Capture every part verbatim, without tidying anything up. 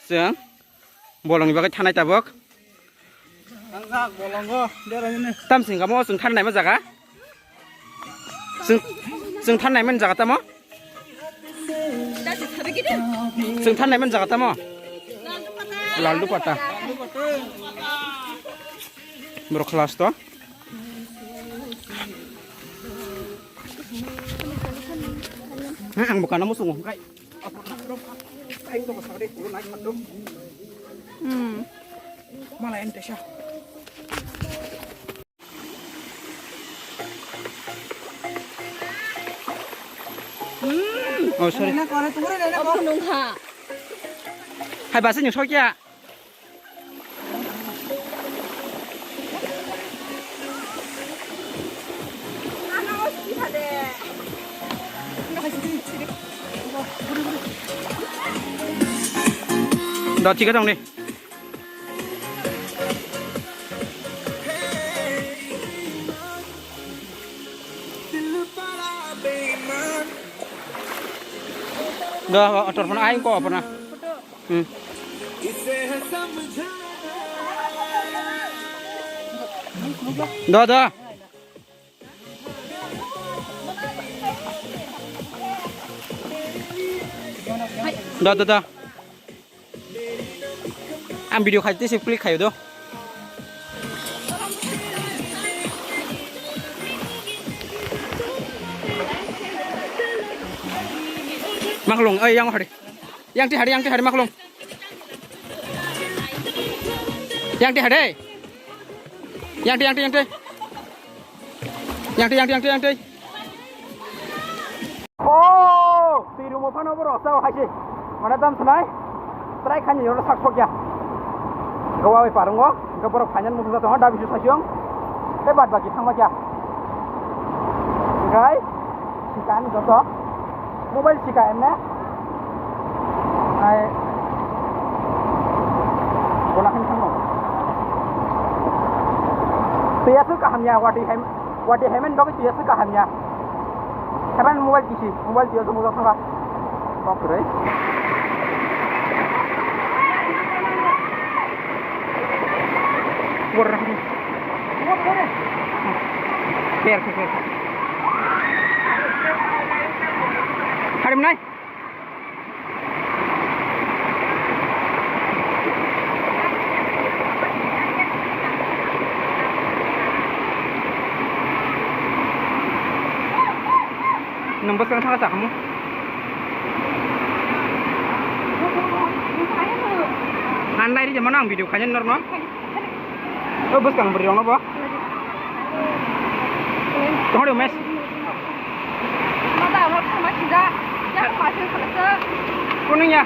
Chwng bolongni bagwi thanai tabuk. Ang jak bolongo, dera hini. Tam sing kamo chwng thanai ma jaga? Chwng, chwng thanai man jaga tamo? Chwng thanai man jaga tamo? Laldu pata. Borok khalas to. Ang bukana musungo. Hmm. Mala ente sha. Hmm. Oh, sorry. Hai, basa ni sokya. Da, thik tong ni. Da, otor phone aing ko apna. Hmm. Da, da. Da, da, da. Ang video khai tei se click khaio do. Maklung, oi, yang hari. Yang ti hari, yang ti hari, maklung. Yang ti hari. Yang ti, yang ti, yang ti. Yang twi, yang twi, yang twi, yang twi. Oh, twi rumo phano borok sao hai se. Mana dam sanai? Try khani yoro sak sok ya. Gawa bai parungo, ga borok final mukhung jato da bisu saichung. Te bad baki thangma kya. Gai, sikani joto. Mobile sika emne. Ai. Bola khin thangno. Tuya su kaham ya, wati hem, wati hemen dogi tuya su kaham ya. Hemen mobile kisi, mobile tuya su mobile thangka. Kok kere. Bor. Ker, ker, ker. Harim nai. Nwng bwskango thangkha sakhamu. Ang nai rijak mano ang video khainani norokno. O bwskang bwrwi rokno bo. Tongo de mes. Mata amo thangma sida. Ya ma se khala se. Kuning ya.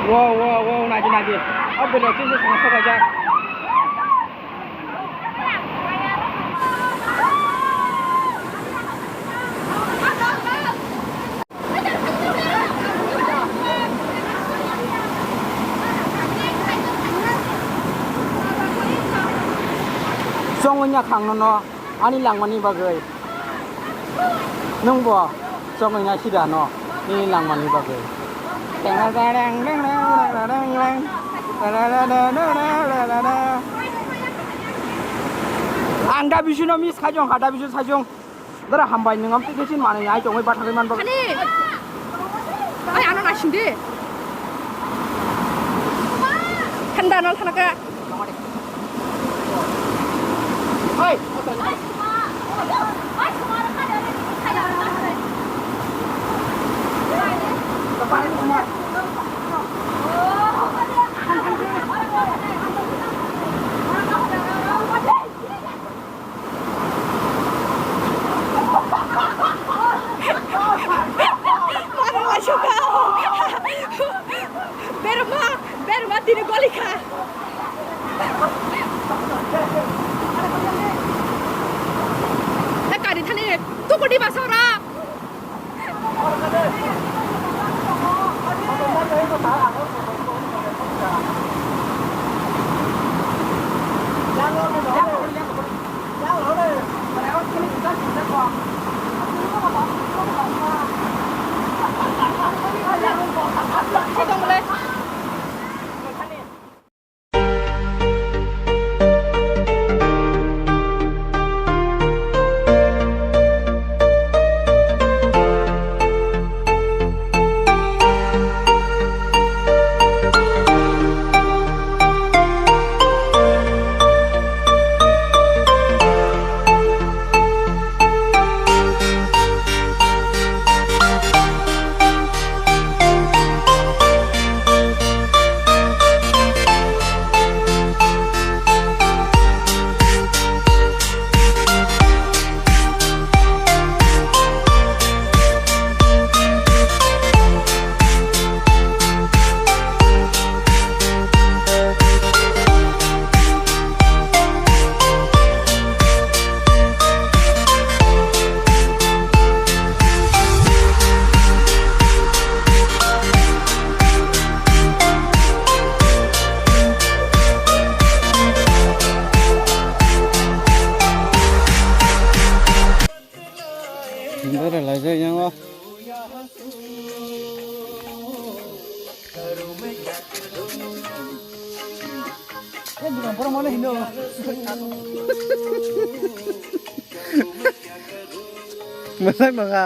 Wow, wow, wow, naji, naji. Abdul Rashid se sama sama ja. Chongwi nya khang nono ani langmani bagwi. Nwngbo chongwi nya sida no nini langmani bagwi. Ang da bisino miss khaijong kha, da bisino khaijong. Dara hambai nwng am twi khe sin manwi ai tongwi bathagwi man bagwi. Ani. Ai ano naising de. Thanda nol thana ka. Oi. Berma, berma tini goli kha. Mwthai manga.